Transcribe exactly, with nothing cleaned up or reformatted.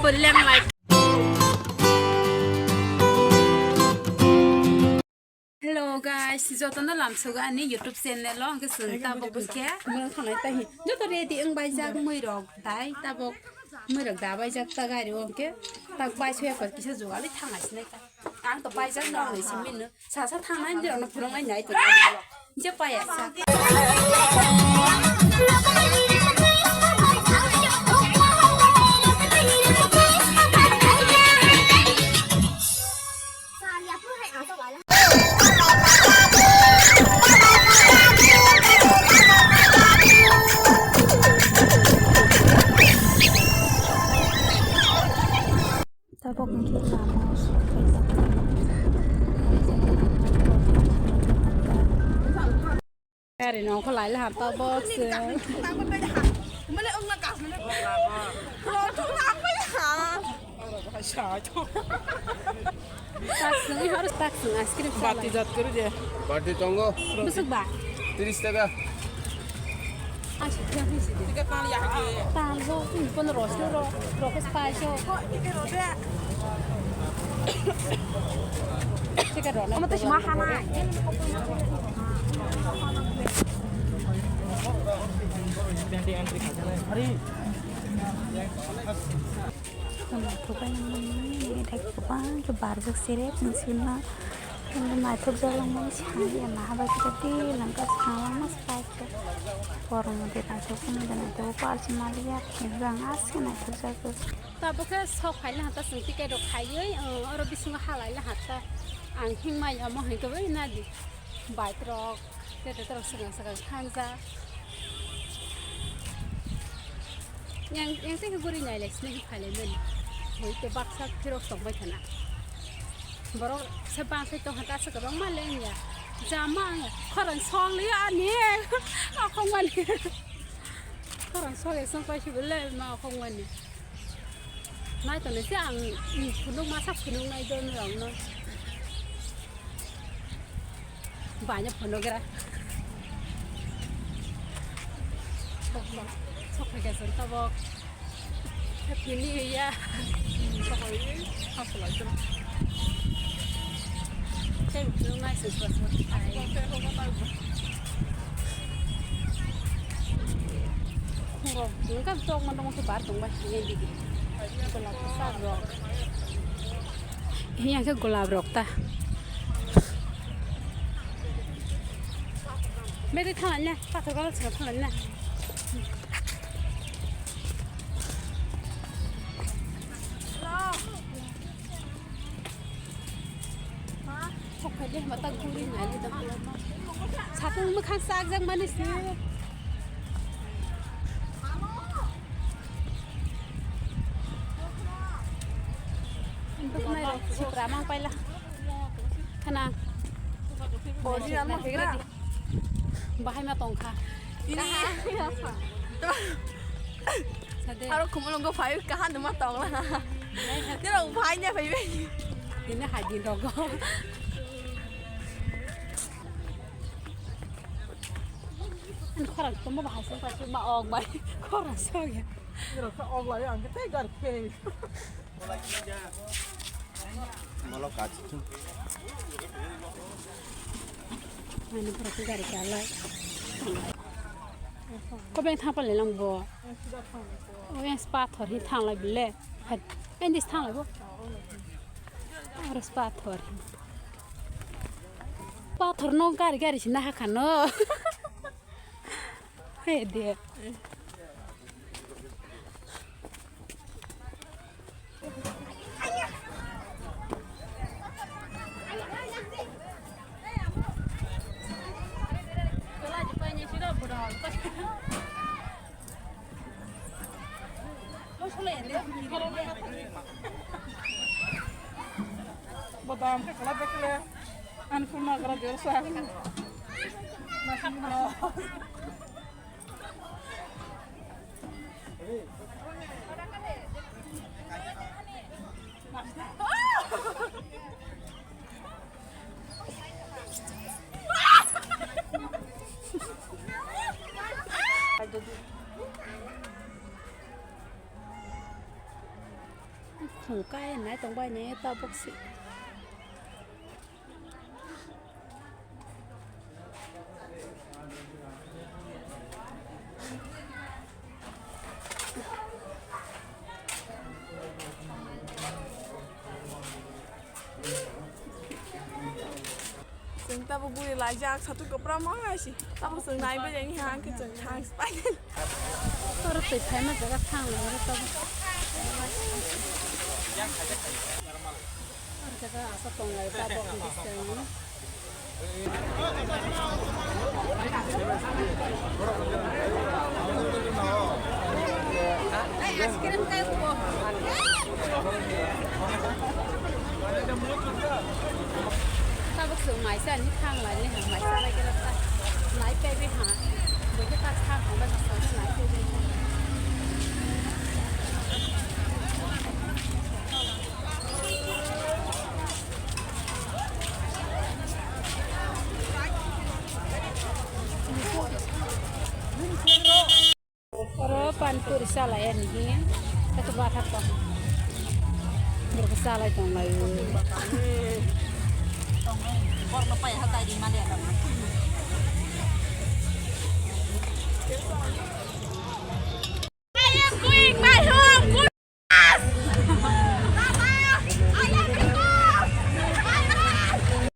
Hello guys, jotono lamsogo ani YouTube channel o, hwnkhe chwng tabuk hwnkhe mano thangnai tai joto ready wng baijak, mwirok dai tabuk, mwirok da baijak ta gari o, hwnkhe tak bai soya kor kisa jugali thangnai sinai ta. Ang to paijak no ni simi no. Sasa thangnai ni rok no phurung ai nai to. Je paya sa. Tabuk hwnkhe lama o sokphaijak. Gari nokho laila ha tabuk se. Tak sung, harus tak sung, ice cream. Bati jat kuru je. Bati tongo. Busuk ba? Tiris taka. Asuk ya, busuk. Tiga tal ya ke. Tal bo, hmm, pon ros lo ro, ro ke spice ho. Tiga ro na. Kamu tuh cuma hana. Naithok bai nang mani, naithok kwbang khe barjak sere, chwng sima naithok jak langmani, sani ya naha bai khe di langka, sawang ma pai khe kormo de naithok, kono de naithok, pal se maliya, khe bang aske naithok jak. Tabuk khe sok phaila hata chwng ticket rok khaiwi, oro bisingo halaila hata ang himma ya mo hwnkhe bai nadi. Bike rok, tete rok swkang swkang thangjak. Yang, yang tei guri nai lai sini phalai mani. Hoi te baksa phirok tong bai thana. Borok se bang sai tong hata se kwbang ma leng ya. Jama ang khorang song li ani. Akhong mani. Khorang song ya song pai si bele ma akhong mani. Nai to nai se ang phunuk masa phunuk nai don rong no. Banyak pornograf. Sok, sok, sok, sok, sok, sok. Happy New Year. Sok, sok, sok, sok. Tei belum nai sih, sok, sok. Enggak, sok, mana mau ke bar dong, bah, ini dikit. Kalau besar dong. Ini yang ke gulab rok ta. Beri thangan na, pathor kala sira thangan na. Sok phai de, mata guri nai le dong. Satung mwkhang sak jak mani se. Sipra mang paila. Khana. Original ma khegra. Bahai ma tongkha. Ini. Sade. Aro khumulungo phai kahan ma tongla. Nai ha. Tira phai ne phai be. Ini hai din rogo. Ani khorang tomo bahai sung pai ma ok bai. Khorang sung ya. Tira ok lai ang ke gar ke. Malo kachi. Ani pura ke gari chalai. Ko beng thang pale lang bo. O yang pathor hi thang lai bile. Hai, endis thang lai bo. Aro pathor hi. Pathor no gari gari sina hakano. Hai de. Badam ke kala bekle. An phul ma gara jor sa. Masih ma. Khung kai nai tong bai ne tabuk si. Chwng tabuk buri laijak, satung kwpra ma hai se. Tabuk chwng nai bai nai ha, hwnkhe chwng thang se pai nai. Oro twi phaima jaga thang lai oro tabuk. Oro jaga asa tong lai tabuk hwnkhe chwng. Tabuk chwng maisa ni thang lai ni ha, maisa lai khe ta nai paibi ha. Bwkhe ta thang hwnba sa nai paibi. Oro pani puri salai ani hi, katu batha kok. Borok salai tong lai. Borok no pai ha tai di mali ada.